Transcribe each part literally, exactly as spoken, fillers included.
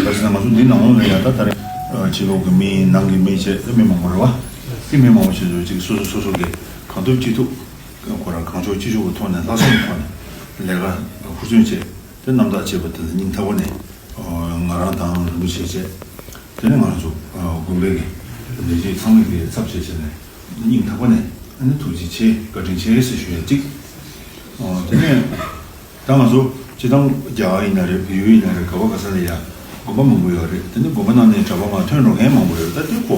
བྱས་ན་ང་ཚོ་འདི་ནང་ལོགས་ལ་ཡང་ད་ལྟ་རེ་ཕྱི་ལོགས་ཀྱི་མི་ནང་གི་མི་བྱས་ད་མི་མང་པོ་རེད་བ། དེ་མི་མང་པོ་བྱས་ཚོ་ཅིག་སོ་སོ་སོ་སོ་གི་གང་ཐུབ་ཅི་ཐུབ་ཁོ་རང་གང་ལྕོགས་ཅི་ལྕོགས་ཀྱི་ཐོག་ནས་ལྷག་བསམ་གྱི་ཐོག་ནས་ལས་ཀ་ཧུར་བརྩོན་བྱས་ཏེ་རྣམ་དག་བྱས་པ་དེ་ལ་སྙིང་ཐག་པ་ནས་ང་རང་དང་རིན་པོ་ཆེ་བྱས་དེ་ནས་ང་རང་ཚོ་དགོན་པའི་གི་ལས་བྱེད་ཚང་མས་གི་ཚབ་བྱས་བྱས་ནས། སྙིང་ཐག་པ་ནས་ཨ་ནི་ཐུགས་རྗེ་ཆེ་བཀའ་དྲིན་ཆེ་ཟེར་ཞུ་ཡ་གཅིག་ཨོ་དེ་ནས་ད་ང་ཚོ་སྤྱི་བཏང་རྒྱ་གར་ཡིན་ན་རེད། བལ་ཡུལ་ཡིན་ན་རེད། ག་བ་ག་ས་ལ་ཡ་དགོན་པ་མང་པོ་ཡོད་རེད། དེ་ནི་དགོན་པ་ནང་ནས་གྲྭ་པ་མར་ཐོན་འགྲོ་མཁན་མང་པོ་ཡོད་རེད། ད་དེ་ཁོ་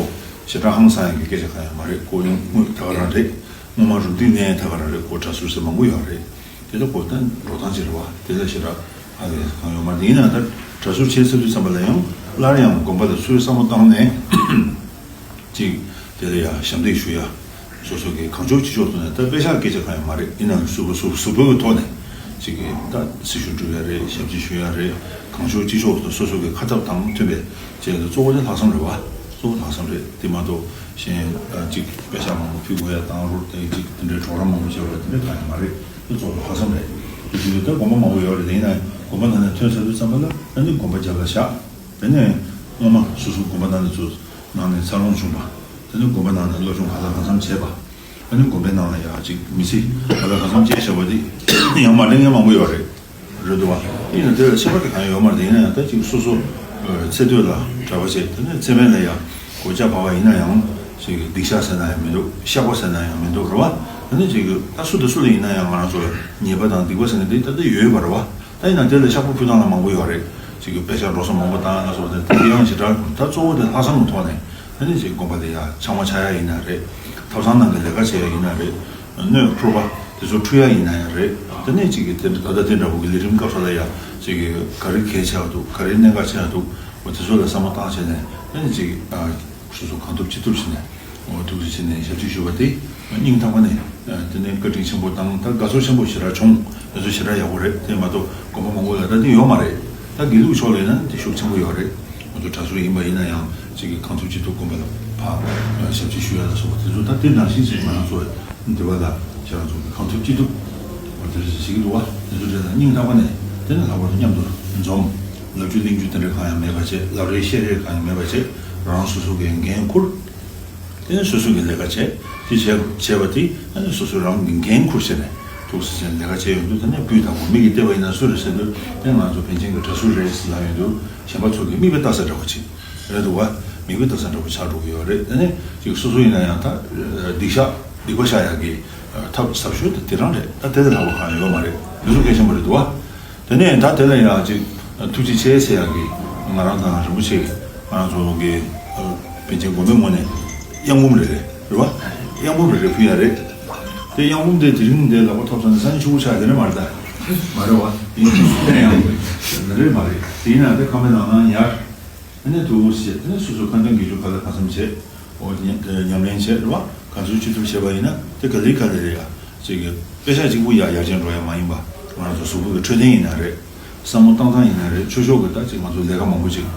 ཞེ་དྲག་ཧང་སང་ཡ་གི་སྐད་ཆ་གང་ཡང་མ་རེད། ཁོ་ཡང་དངུལ་ད་ག་རང་རེད། སྔོན་མ་རུ་དུས་ནས་ད་ག་རང་རེད། ཁོ་གྲྭ་ཟུར་ཟེར་མང་པོ་ཡོད་རེད། དེ་ད་ཁོ་ད་འགྲོ་སྟངས་ཅིག་རེད་བ། དེ་ལ་ཞེ་དྲག་ཧ་ལས་གང་ཡོད་མ་རེད། ཡིན་ན་ད་གྲྭ་ཟུར་བྱས་ཚར་དུས་ཙམ་པ་ལ་ཡང་སླར་ཡང་དགོན་པ་ལ་ཚུར་བསམ་བློ་བཏང་ནས། ཅིག་དེ་ལ་ཡང་ཞབས་འདེགས་ཞུ་ཡ། སོ་སོ་གི་གང་ལྕོགས་ཅི་ལྕོགས་ཐོག་ནས་ད་དཔེ་ཆ་སྐད་ཆ་གང་ཡང་མ་རེད། ཡིན་ནའང་གཟུགས་པོ་གཟུགས་གཟུགས་པོའི་ཐོག་ནས་ཅིག་གི་ད་སྲི་ཞུ་སྒྲུབ་ཡ་རེད། ཞབས་ཕྱི་ཞུ་ཡ་རེད། གང་ལྕོགས་ཅི་ལྕོགས་ཐོག་སོ་སོ་གི་ཁ་ཐབས་དང་མཐུན་པའི་བྱས་ཏེ་གཙོ་བོ་དེ་ལྷག་བསམ་རེད་བ། གཙོ་བོ་ལྷག་བསམ་རེད། དེ་མ་གཏོགས་གཞན་ཅིག་དཔེ་ཆ་མང་པོ་ཕུལ་དགོས་ཡ་དང་རོགས་དེ་ཅིག་དེ་འདྲའི་གྲོགས་རམ་མང་པོ་བྱས་པ་དེ་འདྲ་གང་ཡང་མ་རེད། དེ་གཙོ་བོ་ལྷག་བསམ་རེད། དེ་བཞིན་དུ་ད་དགོན་པ་མང་པོ་ཡོད་རེད། དེ་ཡིན་ན་དགོན་པ་ནང་ནས་ཐོན་ཚར་དུས་ཙམ་པ་ལ་ཨ་ནི་དགོན་པ་རྒྱབ་ལ་བཞག་དེ་ནས་སྔོན་མ་སོ་སོ་དགོན་པ་ནང་ནས་ཚུར་ནང་ནས་འཚར་ལོངས་བྱུང་བ། དེ་ནས་དགོན་པ་ནང་ནས་སློབ་སྦྱོང་གང་ལ་གང་འཚམ་བྱས་པ། ཨ་ནི་དགོན་པའི་ནང་ལ་ཡང་ཅིག་མི་ཚེ་གང་ལ་གང་འཚམ་སྐྱེལ་བཞག་པ་དེ་ཡང་མ་དྲན་མཁན་མང་པོ་ཡོད་རེད། རེད་འདུག་བ། ཡིན་ན་དེ་ལ་ཁྱད་པར་དེ་གང་ཡང་ཡོད་མ་རེད། ཡིན་ན་ཡང་ད་ཅིག་སོ་སོ་ཚེ་སྟོད་ལ་གྲྭ་པ་བྱས། དེ་ནས་ཚེ་སྨད་ལ་ཡང་གོ་ཆ་བབས་པ་ཡིན་ན་ཡང་ཅིག་སྡིག་བཤགས་ཟེར་ན་ཡང་མི་འདུག་བཤགས་པ་ཟེར་ན་ཡང་མི་འདུག་རེད་བ། ཨ་ནི་ཅིག་ད་སུ་དང་སུ་ལ་ཡིན་ན་ཡང་ང་རང་ཚོ་ལ་ཉེས་པ་དང་སྡིག་པ་ཟེར་ན་དེ་ད་ལྟ་ཡོད་པ་རེད་བ། ད་ཡིན་ན་དེ་ལ་ཤག་པོ་ཕུལ་སྟངས་ལ་མང་པོ་ཡོད་རེད། ཅིག་གི་དཔེ་ཆ་འགྲོ་སོང་མང་པོ་བཏང་ལ་སོགས་དེ་དེ་ཡང་ཞེ་དྲག་ད་གཙོ་བོ་དེ་ལྷག་བསམ་གྱི་ཐོག་ནས་ཨ་ནི་ཅིག་དགོན་པ་དེ་ཡ་ཆང་མ་ཆག་ཡ་ཡིན་ན་རེད། ཐབ་ཚང་ནང་གི་ལས་ཀ་བྱེད་ཡ་ཡིན་ན་རེད། སྣོད་ཕུར་པ་དེ་ཚོ་འཁྲུ་ཡ་ཡིན་ན་ཡང་རེད། དེ་ནས་ཅིག་གི་དེ་འདྲ་ད་ལྟ་དེ་འདྲ་བོ་གི་ལས་རིམ་སྐབས་སུ་ལ་ཡ་ཅིག་གི་ག་རེ་གལ་ཆེ་བ་འདུག་ག་རེ་གནད་འགག་ཆེ་བ་འདུག་འོ་དེ་ཚོ་ལ་བསམ་བློ་བཏང་བྱས་ནས་ཨ་ནི་ཅིག་སོ་སོ་གང་ཐུབ་ཅི་ཐུབ་བྱས་ནས་འོ་ཐུགས་རྗེ་ཆེ་ནས་ཞབས་ཕྱི་ཞུ་བ་དེ་སྙིང་ཐག་པ་ནས་དེ་ནས་བཀའ་དྲིན་ཆེན་པོ་དང་ད་དགའ་ཚོར་ཆེན་པོ་ཞེ་དྲག་བྱུང་། དེ་ཚོ་ཞེ་དྲག་ཡག་པོ་རེད། དེ་མ་གཏོགས་དགོན་པ་མང་པོ་ལ་ད་དེ་ཡོད་མ་རེད། ད་དགེ་ལུགས་ཕྱོགས་ལ་ཡིན་ན་དེ་ཤུགས་ཆེན་པོ་ཡོད་རེད། མ་གཏོགས་གྲྭ་ཟུར་ཡིན་པ་ཡིན་ན་ཡང་ཅིག་གི་གང་ཐུབ་ཅི་ཐུབ་དགོན་པ་ལ་ཕར་ཞབས་ཕྱི་ཞུ་ཡ་ལ་སོགས་པ་དེ་ཚོ་ད་དེ་ནང་བཞིན་ཅིག་ང་རང་ཚོ་འདི་བ་ལ་ཁྱེད་རང་ཚོ་གི་གང་ཐུབ་ཅི་ཐུབ་འོ་དེ་འདྲ་ཞིག་བྱེད་ཀྱི་འདུག་བ། དེ་ཚོ་འདྲ་ལ་སྙིང་ཐག་པ་ནས་དེ་ནས་ལྷག་པར་དུ་མཉམ་དུ་འཛོམས། ལབ་རྒྱུ་གླེང་རྒྱུ་དེ་འདྲ་གང་ཡང་མེད་པ་བྱས། ལབ་རེས་བཤད་རེས་གང་ཡང་མེད་པ་བྱས། རང་སོ་སོ་གི་འགན་འཁུར། དེ་ནས་སོ་སོ་གི་ལས་ཀ་བྱས། དེ་བྱས་བྱས་པ་དེ་ཨ་ནི་སོ་སོ་རང་གི་འགན་འཁུར་བྱས་ནས་ཐུགས་སུ་ཆེ་ནས་ལས་ཀ་བྱས་ཡོང་དུས། དེ་ནས་སྤུས་དག་པོ་མིག་གིས་བལྟས་པ་ཡིན་ན་སུ་རེད་ཟེར་དུས། དེ་ང་ཚོ་པཎ་ཆེན་གྱི་གྲྭ་ཟུར་རེད་ཟེར་ལབ་ཡོང་དུས། གཞན་པ་ཚོ་གིས་མིག་དཔེ་ལྟ་ས་འདྲ་བོ་ཅིག་རེད་འདུག་བ། མིག་དཔེ་ལྟ་ས་འདྲ་བོ་ཆགས་འགྲོ་གི་ཡོད་རེད། དེ་ནས་ཅིག་སོ་སོ་ཡིན་ན་ཡང་ད་སྡིག་བཤགས་སྡིག་པ་བཤགས་ཡག་གི་ཐབས་ཟབ་ཤོས་དེ་དེ་རང་རེད། ད་དེ་ལས་ལྷག་པ་གང་ཡང་ཡོད་མ་རེད། འདི་ཚོ་གལ་ཆེན་པོ་རེད་འདུག་བ། དེ་ནས་ད་དེ་ལ་ཡང་ཅིག་ཐུགས་རྗེ་ཆེ་ཟེར་ཡག་གི་ང་རང་དང་རིན་པོ་ཆེ་ང་རང་ཚོ་གི་པཎ་ཆེན་དགོན་པའི་ངོས་ནས་གཡང་འབུམ་རེ་རེ་རེད་བ། གཡང་འབུམ་རེ་རེ་ཕུལ་ཡ་རེད། དེ་གཡང་འབུམ་དེ་དེ་རིང་དེ་ལག་པ་ཐོབ་ཚར་ནས་སང་ཉིན་ཆུ་བོ་ཆགས་དེ་རེད་མ་རེད་ད། མ་རེད་བ། ཡིན་ཡང་རེད་མ་རེད། དེ་ཡིན་ན་དེ་ཁང་པའི་ནང་ན་ཉར། དེ་ནས་དུ་བོ་བྱས། དེ་ནས་སོ་སོ་ཁ་འདོན་དགེ་སྦྱོར་ག་ལ་གང་འཚམ་བྱས། འོ་ཉམས་ཉམས་ལེན་བྱས་རེད་བ། ག་ཚོད་ཅི་ཐུབ་བྱས་པ་ཡིན་ན་དེ་ག་ལེ་ག་ལེ་རེད་ཡ། ཅིག་གི་དཔེ་ཆ་གཅིག་པུ་ཡ་ཡར་རྒྱས་འགྲོ་ཡ་མ་ཡིན་པ། ང་རང་ཚོ་གཟུགས་པོ་གི་འཕྲོད་བསྟེན་ཡིན་ན་རེད། བསམ་བློ་བཏང་སྟངས་ཡིན་ན་རེད། ཆོས་ཕྱོགས་ཀྱི་ད་ཅིག་ང་ཚོ་ལས་ཀ་མང་པོ་ཅིག་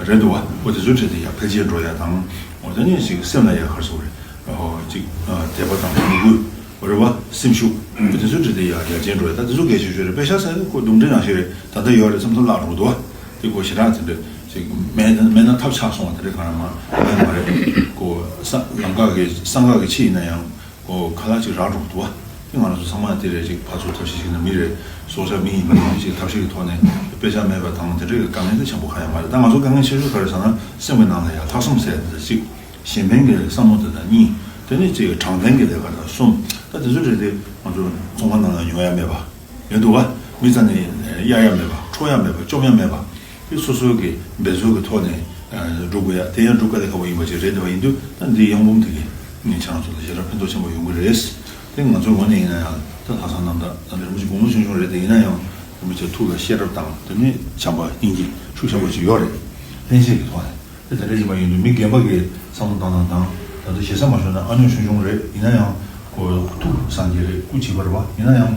རེད་འདུག་བ། འོ་དེ་ཚོའི་གྲས་དེ་ཡ་འཕེལ་རྒྱས་འགྲོ་ཡ་དང་། འོ་དེ་ནས་ཅིག་སེམས་ལ་ཡ་ག་རེ་ཟེར་དགོས་རེད། འོ་ཅིག་དད་པ་དང་མོས་གུས་རེད་བ། སེམས་ཤུགས་འོ་དེ་ཚོའི་གྲས་དེ་ཡ་ཡར་རྒྱས་འགྲོ་ཡ། ད་དེ་ཚོ་གལ་ཆེ་ཤོས་རེད། དཔེ་ཆ་ཟེར་ཡ་དེ་ཁོ་རྡུང་འདྲེ་ནང་བཞིན་རེད། ད་ལྟ་ཡོད་རེད་བསམ་བསམ་བརླག་འགྲོ་འདུག་བ། དེ་ཁོ་ཞེ་དྲག་དེ་འདྲ་ཅིག་མེད་མེད་ན་ཐབས་ཆག་སོང་བ་དེ་འདྲ་གང་ཡང་མ་མེད་མ་རེད། ཁོ་ས་ལམ་ཁ་གི་སྲང་ཁ་གི་ཆུ་ཡིན་ན་ཡང་། ཨོ་ཁ་ལག་ཅིག་རག་འགྲོ་གི་འདུག་བ། དེ་ང་རང་ཚོ་ཚང་མ་དེ་རེད། ཅིག་ཕར་ཚུར་ཐབས་ཤེས་ཤིག་ན་མི་རེད། སྲོག་ཆགས་མི་ཡིན་པ་ནང་བཞིན་ཅིག་ཐབས་ཤེས་ཀྱི་ཐོག་ནས་དཔེ་ཆ་མེད་པ་དང་དེ་འདྲའི་དཀའ་ངལ་དེ་ཆེན་པོ་གང་ཡང་མ་རེད། ད་ང་ཚོ་དཀའ་ངལ་ཆེ་ཤོས་ག་རེ་ཟེར་ན་སེམས་ཀྱི་ནང་ལ་ཡ་ལྷག་བསམ་ཟེར་ཡ་དེ་གཅིག་གཞན་ཕན་གྱི་བསམ་བློ་དེ་དང་གཉིས། དེ་ནས་ཅིག་དྲང་བདེན་གྱི་ལས་ཀ་དང་གསུམ། ད་དེ་ཚོ་རེད་དེ་ང་ཚོ་ཚོང་ཁང་ནང་ལ་ཉོ་ཡ་མེད་པ་ཡོད་འདུག་བ། མི་རྩ་ནས་གཡར་ཡ་མེད་པ། འཕྲོག་ཡ་མེད་པ། བཅོམ་ཡ་མེད་པ། དེ་སོ་སོའི་གི་འབད་རྩོལ་གྱི་ཐོག་ནས་ཨ་སྒྲུབ་དགོས་ཡ་དེ་ཡང་སྒྲུབ་དཀའ་ལས་ཁག་པོ་ཡིན་པ་ཅིག་རེད། དེ་བ་ཡིན་དུས་ད་འདི་གཡང་འབུམ་དེ་གི་ངས་ཁྱེད་རང་ཚོ་ལ་ཞེ་དྲག་ཕན་ཐོགས་ཆེན་པོ་ཡོང་གི་རེད། དེ་ང་ཚོའི་ངོས་ནས་ཡིན་ན་ཡང་ད་ལྷག་བསམ་རྣམ་དག་ད་རིན་པོ་ཆེ་དགུང་ལོ་ཆུང་ཆུང་རེད། དེ་ཡིན་ན་ཡང་རིན་པོ་ཆེ་ཐུགས་ལ་ཤེས་རབ་དང་དེ་ནས་བྱམས་པ་སྙིང་རྗེ་ཤུགས་ཆེན་པོ་ཅིག་ཡོད་རེད། ལྷན་སྐྱེས་ཀྱི་ཐོག་ནས་དེ་དེ་འདྲ་ཡིན་པ་ཡིན་དུས་མི་རྒན་པ་གི་བསམ་བློ་བཏང་སྟངས་དང་། ད་ལྟ་ཞེ་ས་མ་ཞུ་ན་ཨ་ཉོ་ཆུང་ཆུང་རེད། ཡིན་ན་ཡང་ཁོ་ཐུགས་སངས་རྒྱས་རེད། སྐུ་བྱིས་པ་རེད་བ། ཡིན་ན་ཡང་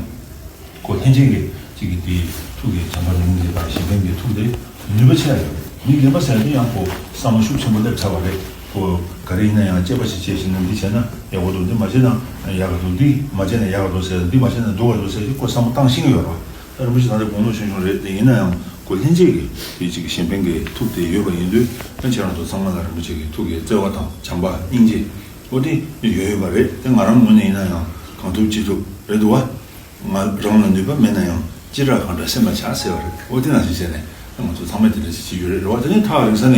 ཁོ་ལྷན་སྐྱེས་ཀྱི་གཅིག་གི་དེའི་ཐུགས་ཀྱི་བྱམས་པ་སྙིང་རྗེ་དང་གཞན་ཕན་གྱི་ཐུགས་དེ་ནུས་པ་ཆེ་ཡ་ཡོད་རེད། མི་རྒན་པ་ཟེར་དུས་ཡང་ཁོ་བསམ་བློ་ཤུགས་ཆེན་པོ་སླེབས་ཚར་བ་རེད། ཁོ་ག་རེ་ཡིན་ན་ཡང་དཔྱད་པ་ཞིག་བྱས་ཤིང་ན་འདི་བྱས་ན་ཡག་པོ་འདུག་འདི་མ་བྱས་ན་ཡག་ག་འདུག་འདི་མ་བྱས་ན་ཡག་ག་འདུག་ཟེར། འདི་མ་བྱས་ན་སྡུག་ག་འདུག་ཟེར་ཞིག་ཁོ་བསམ་བློ་བཏང་ཤེས་ཀྱི་ཡོད་རེད་བ། ད་རིན་པོ་ཆེ་ད་ལྟ་དགུང་ལོ་ཆུང་ཆུང་རེད། དེ་ཡིན་ན་ཡང་ ཀོ་ལྷན་རྒྱས་ཀྱི་དེ་གཅིག་གཞན་ཕན་གྱི་ཐུགས་དེ་ཡོད་པ་ཡིན་དུས། ཨ་ཁྱེད་རང་ཚོ་ཚང་མ་ལ་རིན་པོ་ཆེ་གི་ཐུགས་ཀྱི་བརྩེ་བ་དང་བྱམས་པ་སྙིང་རྗེ་འོ་དེ་ཡོད་ཡོད་པ་རེད། དེ་ང་རང་ངོས་ནས་ཡིན་ན་ཡང་གང་ཐུབ་ཅི་ཐུབ་རེད་འདུག་བ། ང་རང་ལ་ནུས་པ་མེད་ན་ཡང་ཅི་ར་གང་འདྲ་སེམས་ལ་བྱ་ཟེར་བ་རེད། འོ་དེ་ནང་བཞིན་བྱས་ནས་ང་ཚོ་ཚང་མས་དེ་འདྲ་ཞིག་བྱེད་རྒྱུ་རེད། རེད་བ། དེ་ནས་ཐག་རིང་ས་ནས་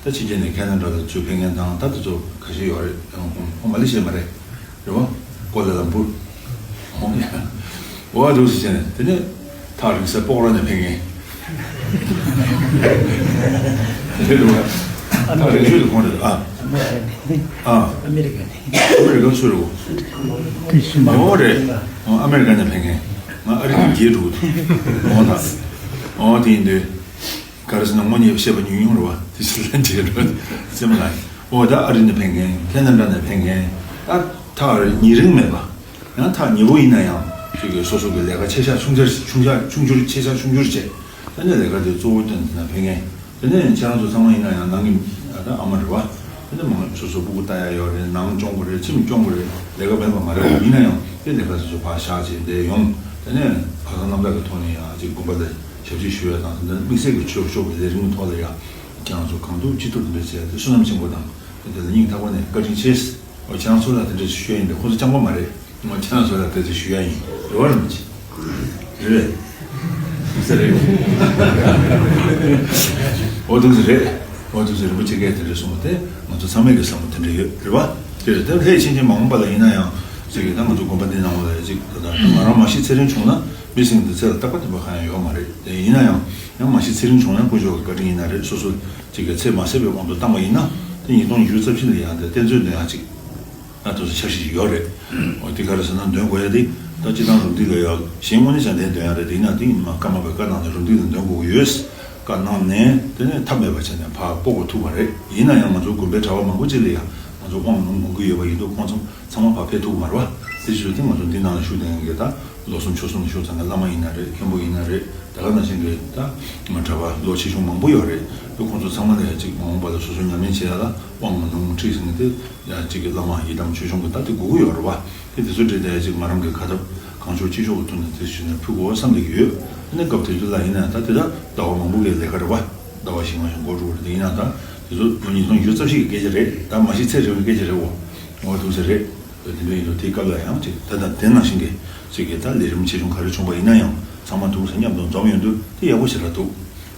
ད་ཕྱིན་ཆད་ནས་ཁེ་ན་ཌ་ལ་ཚུར་ཕེབས་མཁན་དང་། ད་དེ་ཚོ་ཁ་ཤས་ཡོད་རེད། ཧོང་ཀོང་། ཨོ། མ་ལེ་ཤི་ཡ་མ་རེད། རེད་བ། ཀོ་ལ་ལམ་པུར། ཧོང་ཡ། འོ་འདུག་སེ་བྱས་ནས་དེ་ནས་ཐག་རིང་སའི་སྤོག་ར་ནས་ཕེབས་མཁན། དེ་རེད་བ། ཐག་རིང་ཤོས་དེ་ཁོང་རེད། ཨ། ཨ། ཨ་མི་རི་ཀ་ནས། ཨ་མི་རི་ཀ་སུ་རེད་བ། ཀི་སི་མ། འོ་རེད། ཨ་མི་རི་ཀ་ནས་ཕེབས་མཁན། ང་ཨ་རི་ནས་རྒྱལ་འགྲོ་གི་འདུག་འོ་ད། འོ་དེ་ཡིན་དུས། ག་རེ་ཟེར་ན་དངོས་གནས་བཤད་པ་ཉུང་ཉུང་རེད་བ། དེ་ཚོ་ལན་བྱེད་རོགས་སེམས་ལ། འོ་ད་ཨ་རི་ནས་ཕེབས་མཁན། ཁེ་ན་ཌ་ནས་ཕེབས་མཁན། ད་ཐག་ཉེ་རིང་མེད་པ། ཡང་ཐག་ཉེ་པོ་ཡིན་ན་ཡང་ཅིག་གི་སོ་སོ་གི་ལས་ཀ་ཆེ་ཆ་ཆུང་ཆ་ཆུང་ཆ་ཆུང་ཆུང་ཆེ་ཆ་ཆུང་ཆུང་བྱས། ད་ནས་ལས་ཀ་དེ་གཙོ་བོ་བཏོན་ནས་ཕེབས་མཁན། དེ་ནས་ཁྱེད་རང་ཚོ་ཚང་མ་ཡིན་ན་ཡང་ནང་གི་ཨ་ད་ཨ་མ་རེད་བ། དེ་ནས་མང་སོ་སོ་སྤུ་གུ་ལྟ་ཡ་ཡོད་རེད། ནང་སྐྱོང་དགོས་རེད། ཁྱིམ་སྐྱོང་དགོས་རེད། ལས་ཀ་མེད་པ་མ་རེད་བ། ཡིན་ན་ཡང་དེ་ལས་ཀ་དེ་ཚོ་ཕར་བཞག་བྱས་བསྡད་ཡོང་། དེ་ནས་ལྷག་བསམ་རྣམ་དག་གི་ཐོག་ནས་ཡང་ཅིག་དགོན་པ་ལ་ཞབས་ཕྱི་ཞུ་ཡ་དང་། དེ་འདྲ་དམིགས་བསལ་གྱི་ཆོས་ཕྱོགས་ཀྱི་ལས་རིམ་གྱི་ཐོག་ལ་ཡང་ཁྱེད་རང་ཚོ་གང་ཐུབ་ཅི་ཐུབ་འདི་འདྲ་བྱས་ཏེ་བསོད་ནམས་ཆེན་པོ་དང་། དེ་ལ་སྙིང་ཐག་པ་ནས་བཀའ་དྲིན་ཆེ། འོ་ཁྱེད་རང་ཚོ་ལ་དེ་འདྲ་ཞུ་ཡ་ཡིན་པས། ཁོ་ཚོ་རྐྱང་པ་མ་རེད། འོ་ཁྱེད་རང་ཚོ་ལ་དེ་འདྲ་ཞུ་ཡ་ཡིན། རེད་བ། རིན་པོ་ཆེ། རེད་པས། ས་རེད། འོ་འདུག་སེ་རེད། འོ་འདུག་སེ་རིན་པོ་ཆེ་གིས་དེ་འདྲ་གསུངས་པ་དེ་ང་ཚོ་ཚང་མས་ཀྱི་བསམ་བློ་དེ་འདྲ་ཡོད་རེད་བ། དེ་རེད། དེ་ལས་ཕྱིན་ཆད་མ་འོངས་པ་ལ་ཡིན་ན་ཡང་ཅིག་གི་ད་ང་ཚོ་དགོན་པ་འདི་ནང་ལ་ཅིག་ད་ལྟ་ང་རང་མ་ཤི་ཚེ་རིང་བྱུང་ན་མི་སེམས་འདི་ཚེ་ལ་རྟག་པ་བདེན་པ་གང་ཡང་ཡོད་མ་རེད། དེ་ཡིན་ན་ཡང་ཡང་མ་ཤི་ཚེ་རིང་བྱུང་ན་དཀོན་མཆོག་གི་བཀའ་དྲིན་ཡིན་ན་རེད། སོ་སོ་ཅིག་གི་ཚེ་མ་ཟད་པའི་དབང་དུ་བཏང་བ་ཡིན་ན་དེ་ཉིས་སྟོང་ཉི་ཤུ་རྩ་བཞི་ལ་ཡང་དེ་གཏེར་མཛོད་འདོན་ཡག་ཅིག་ང་ཚོ་འཆར་གཞི་ཡོད་རེད། འོ་དེ་ག་རེ་ཟེར་ན་འདོན་དགོས་ཡ་དེ་ད་སྤྱི་བཏང་རུམ་བཏེག་ལ་ཡ་གཞན་དངོས་གནས་བྱ་དན་འདོན་ཡ་རེད། དེ་ཡིན་ན་དེ་ཉི་མ་སྐར་མ་བའི་བཀའ་གནང་ནས་རུམ་བཏེག་ལ་འདོན་དགོས་ཀྱི་ཡོད། བཀའ་གནང་ནས་དེ་ནས་ཐབས་མེད་པ་བྱས་ནས་ཕར་སྤོ་དགོས་ཐུག་པ་རེད། ཡིན་ན་ཡང་ང་ཚོ་དགོན་པའི་གྲྭ་པ་མང་པོ་ཅིག་ལ་ཡ་ང་ཚོ་དབང་ལུང་གོང་གི་ཡོད་པ་ཡིན་དུས་ཁོང་ཚོ་ཚང་མ་ཕར་ཕེབས་ཐུབ་ཀྱི་མ་རེད་བ། དེ་བྱས་ཙང་ང་ཚོ་འདི་ནང་ལ་བཞུགས་བསྡད་མཁན་གྱི་ད་ལོ་གསུམ་ཕྱོགས་གསུམ་ལ་བཞུགས་ཚར་མཁན་བླ་མ་ཡིན་ན་རེད། མཁན་པོ་ཡིན་ན་རེད། དེ་ག་ནང་བཞིན་གྱི་ད་གྲྭ་པ་ལོ་ཆེ་ཆུང་མང་པོ་ཡོད་རེད། དེ་ཁོང་ཚོ་ཚང་མ་ལ་ཡ་ཅིག་མ་འོངས་པ་ལ་སོ་སོ་ཉམས་ལེན་བྱེད་ཡ་ལ་དབང་ལུང་ཁྲིད་ཟེར་མཁན་དེ་ཡ་གཅིག་གི་བླ་མ་ཡི་དམ་ཆོས་སྐྱོང་གི་ད་དེ་དགོས་ཀྱི་ཡོད་རེད་བ། དེ་དེ་ཚོ་འདྲ་དེ་གཅིག་ང་རང་གི་ག་ཐབས་གང་ལྕོགས་ཅི་ལྕོགས་ཀྱི་ཐོག་ནས་དེ་ཞུས་ནས་ཕུལ་དགོས་བསམ་བསྡད་ཀྱི་ཡོད། དེ་ནས་སྐབས་དེ་དུས་ལ་ཡིན་ན་ད་དེ་ད་ཟླ་བ་མང་པོ་གི་ལས་ཀ་རེད་བ། ཟླ་བ་བཞི་ལྔ་ཞིག་འགོར་འགྲོ་གི་རེད། དེ་ཡིན་ན་ད་དེ་ཚོ་ལོ་ཉིས་སྟོང་ཉི་ཤུ་རྩ་བཞི་གི་སྐད་ཆ་རེད། ད་མ་ཤི་ཚེ་རིང་གི་སྐད་ཆ་རེད་འོ། འོ་འདུག་སེ་རེད། དེ་འདྲ་ཡིན་དུས་དེའི་སྐབས་ལ་ཡང་ཅིག་ད་ལྟ་དེ་ནང་བཞིན་གྱི་ཅིག་གི་ད་ལས་རིམ་ཆེ་ཆུང་ག་རེ་བྱུང་པ་ཡིན་ན་ཡང་ཚང་མ་འདུག་སེ་མཉམ་དུ་འཛོམས་ཡོང་དུས་དེ་ཡག་པོ་ཞེ་དྲག་འདུག་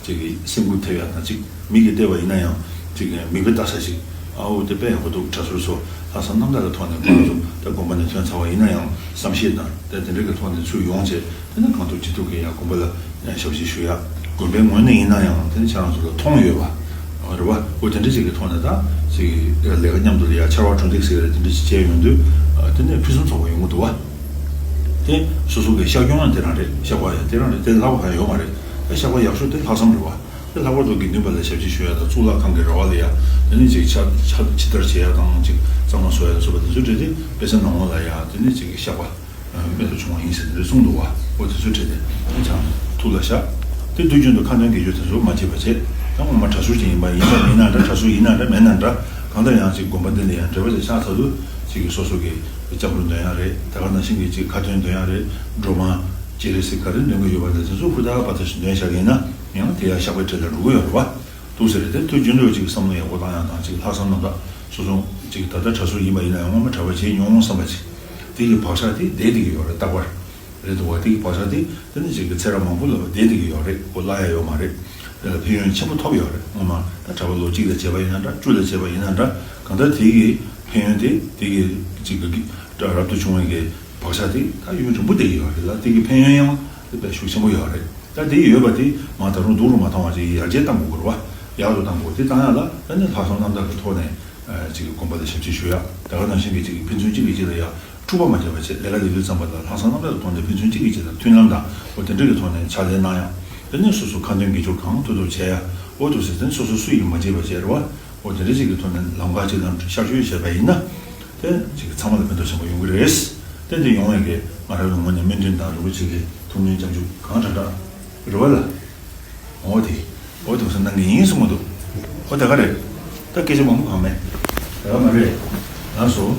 ཅིག་གི་སེམས་འགུལ་ཐེབས་ཡ་དང་། ཅིག་མིག་གིས་བལྟས་པ་ཡིན་ན་ཡང་ཅིག་གི་མིག་དཔེ་ལྟ་ས་ཞིག་ཨ་འོ་དེ་དཔེ་ཡག་པོ་འདུག་གྲྭ་ཟུར་ཚོ་ལྷག་བསམ་རྣམ་དག་གི་ཐོག་ནས་ཁོང་ཚོ་ད་དགོན་པ་ནས་ཐོན་ཚར་བ་ཡིན་ན་ཡང་བསམ་ཤེས་དང་དེ་དེ་འདྲ་གི་ཐོག་ནས་ཚུར་ཡོང་བྱས། དེ་ནས་གང་ཐུབ་ཅི་ཐུབ་ཀྱིས་ཡང་དགོན་པ་ལ་ཡང་ཞབས་ཕྱི་ཞུ་ཡ། དགོན་པའི་ངོས་ནས་ཡིན་ན་ཡང་དེ་ནས་ཁྱེད་རང་ཚོ་ལ་མཐོང་ཡོད་པ་རེད་བ། འོ་དེ་འདྲ་ཅིག་གི་ཐོག་ནས་ད་ཅིག་ལས་ཀ་མཉམ་དུ་ལ་ཡ་ཕྱར་བ་གྲུ་འདེགས་ཟེར་རེད། དེ་འདྲ་ཅིག་བྱས་ཡོང་དུས་དེ་ནས་ཕུན་སུམ་ཚོགས་པ་ཡོང་གི་འདུག་བ། དེ་སོ་སོ་གི་ཤག་གྱོན་ཡང་དེ་རང་རེད། བཤགས་པ་ཡང་དེ་རང་རེད། དེ་ལྷག་པ་གང་ཡང་ཡོད་མ་རེད། ད་བཤགས་པ་ཡག་ཤོས་དེ་ལྷག་བསམ་རེད་བ། དེ་ལྷག་པར་དུ་དགེ་འདུན་པ་ལ་ཞབས་ཕྱི་ཞུ་ཡ་དང་གཙུག་ལག་ཁང་གི་ར་བ་ལ་ཡ་དེ་ནས་ཅིག་ཕྱག་ཕྱག་ཕྱི་བདར་བྱེད་ཡ་དང་ཅིག་གཙང་མ་བཟོ་ཡ་ལ་སོགས་པ་དེ་ཚོ་འདྲ་དེ་དཔེ་ཆ་ནང་ལོགས་ལ་ཡ་དེ་ནས་ཅིག་བཤགས་པ། རྨད་དུ་བྱུང་བ་ཡིན་ཟེར་དེ་འདྲ་གསུངས་འདུག་བ། འོ་དེ་ཚོའི་གྲས་དེ་ཅང་ཐུགས་ལ་བཞག་དེ་དུས་རྒྱུན་དུ་ཁ་འདོན་དགེ་སྦྱོར་དེ་ཚོ་མ་བརྗེད་པ་བྱེད། ད་ངོ་མ་གྲྭ་ཟུར་ཅིག་ཡིན་པ་ཡིན་པ་མིན་ན་འདྲ། གྲྭ་ཟུར་ཡིན་ན་འདྲ་མིན་ན་འདྲ། གང་ལྟར་ཡང་ཅིག་དགོན་པ་འདི་ལ་ཡང་འབྲེལ་བ་ཅིག་ཆགས་ཚར་དུས་ཅིག་གི་སོ་སོ་གི་སྐྱབས་འགྲོ་འདོན་ཡ་རེད། དེ་ག་ནང་བཞིན་གྱི་ཅིག་ཁ་འདོན་འདོན་ཡ་རེད། སྒྲོལ་མ་སྤྱན་རས་གཟིགས་ག་རེ་འདོན་གི་ཡོད་པ་དེ་ཚོ་ཧུར་ཐག་པ་ཐག་ཞིག་འདོན་བཞག་གི་ཡིན་ན་ཡང་དེ་ཡང་བཤགས་པའི་གྲས་ལ་འགྲོ་གི་ཡོད་རེད་བ། འདུག་ཟེར་རེད། དེ་དུས་རྒྱུན་དུ་ཅིག་བསམ་བློ་ཡག་པོ་བཏང་ཡ་དང་། ཅིག་ལྷག་བསམ་རྣམ་དག་སོ་སོ་ཅིག་ད་ལྟ་གྲྭ་ཟུར་ཡིན་པ་ཡིན་ན་ཡང་སྔོན་མ་གྲྭ་པ་བྱས་མྱོང་བསམ་པ་ཅིག་དེ་གི་བག་ཆགས་དེ་བསྡད་བསྡད་ཀྱི་ཡོད་རེད། རྟག་པར་རེད་འདུག་བ། དེ་གི་བག་ཆགས་དེ་དེ་ནི་ཅིག་གི་ཚེ་རབས་མང་པོ་ལ་བསྡད་བསྡད་ཀྱི་ཡོད་རེད། འོ་བརླག་ཡ་ཡོད་མ་རེད། དེ་ལ་ཕན་ཡོན་ཆེན་པོ་ཐོབ་ཡོད་རེད། སྔོན་མ་ད་གྲྭ་པ་ལོ་གཅིག་ལ་བྱས་པ་ཡིན་ན་འདྲ། བཅུ་ལ་བྱས་པ་ཡིན་ན་འདྲ། གང་ལྟར་དེ་གི་ཕན་ཡོན་དེ་དེ་གི་ཅིག་གི་རབ་ཏུ་བྱུང་བའི་གི་བག་ཆགས་དེ་ད་ཡུན་རིང་པོ་བསྡད་ཀྱི་ཡོད་རེད་ལ། དེ་གི་ཕན་ཡོན་ཡང་དེ་དཔེ་ཤུགས་ཆེན་པོ་ཡོད་རེད། ད་དེ་ཡོད་པ་དེ་མ་ད་རུང་སྡུག་རུ་མ་བཏང་བ་ཅིག་ཡར་རྒྱས་གཏང་དགོས་ཀྱི་རེད་བ། ཡག་ཏུ་གཏང་དགོས། དེ་བཏང་ཡ་ལ་ད་ནི་ལྷག་བསམ་རྣམ་དག་གི་ཐོག་ནས་ཅིག་གི་དགོན་པ་ལ་ཞབས་ཕྱི་ཞུ་ཡ། དེ་ག་ནང་བཞིན་གྱི་ཅིག་གི་ཕན་ཚུན་གཅིག་གིས་གཅིག་ལ་ཡ་འཁྲུག་པ་མ་བྱས་པ་བྱས། ལས་ཀ་ལས་དུས་ཙམ་པ་ལ་ལྷག་བསམ་རྣམ་དག་གི་ཐོག་ནས་ཕན་ཚུན་གཅིག་གིས་གཅིག་ལ་མཐུན་ལམ་དང་འོ་དེ་འདྲ་གི་ཐོག་ནས་ཕྱག་ལས་གནང་ཡ། དེ་ནས་སོ་སོ་ཁ་འདོན་དགེ་སྦྱོར་གང་ཐུབ་ཐུབ་བྱས་ཡ། འོ་འདུག་ཟེར། དེ་ནས་སོ་སོ་སུ་ཡིས་མ་བརྗེད་པ་བྱས་རེད་བ། འོ་དེ་འདྲ་ཅིག་གི་ཐོག་ནས་ལམ་ཁ་ཅིག་ལ་ཤར་བསྐྱོད་བྱས་པ་ཡིན་ན། དེ་ཅིག་ཚང་མ་ལ་ཕན་ཐོགས་ཆེན་པོ་ཡོང་གི་རེད། དེ་འདི་ཡོང་བའི་གི་ང་རང་གི་ངོས་ནས་སྨོན་འདུན་དང་རིན་པོ་ཆེ་གི་ཐུགས་སྨོན་སྐྱབས་འཇུག་གང་དྲག་དྲག་རེད་བ་ལ། འོ་དེ། འོ་དེ་གསུངས་གནང་གི་ཡིན་གསུང་གི་འདུག་འོ་དེ་ག་རེད། ད་སྐད་ཆ་མང་པོ་གང་མེད། དེ་ག་མ་རེད། ལགས་སོ།